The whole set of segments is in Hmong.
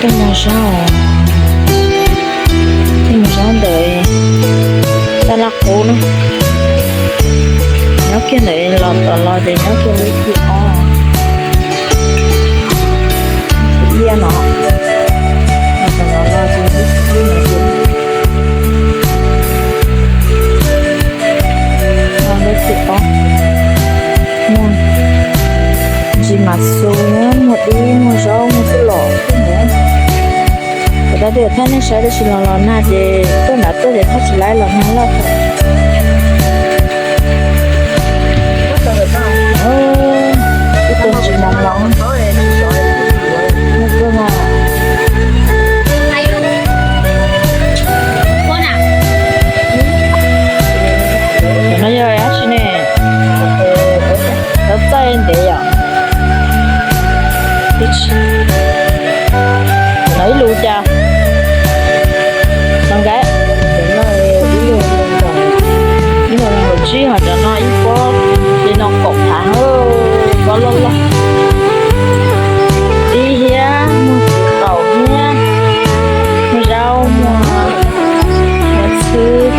Mus zaub, mus zaub ntawm Taj Laj Qub na. Nyob kiag ntawm los tom los ces nyob kiag lub thib ob, thib ib no. Los tom los los ces lub thib ib no ces no lub thib ob. Muaj ntsis mas xu, muaj dib, muaj zaub, muaj xub los. Kuv tab twb thaj nej saib tab sis los los nag ces tuaj nrad tuaj ces thaj tsis laib los nag loj. Ib tug ntsis mos mos. No yog dab tsi ne? Lawv txaij ntev yom. No ib lus cas? No nkaib. Ib lus nees nkaum tsib, ho cov no ib pob li no kaum phav, pob loj loj. Dib thiab, muaj txiv qaum thiab, muaj zaub, muaj, muaj xwb.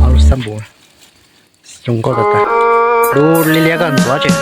Lub xab npum zoo nkauj tas tas, lub liab liab koj ntxuav tsev.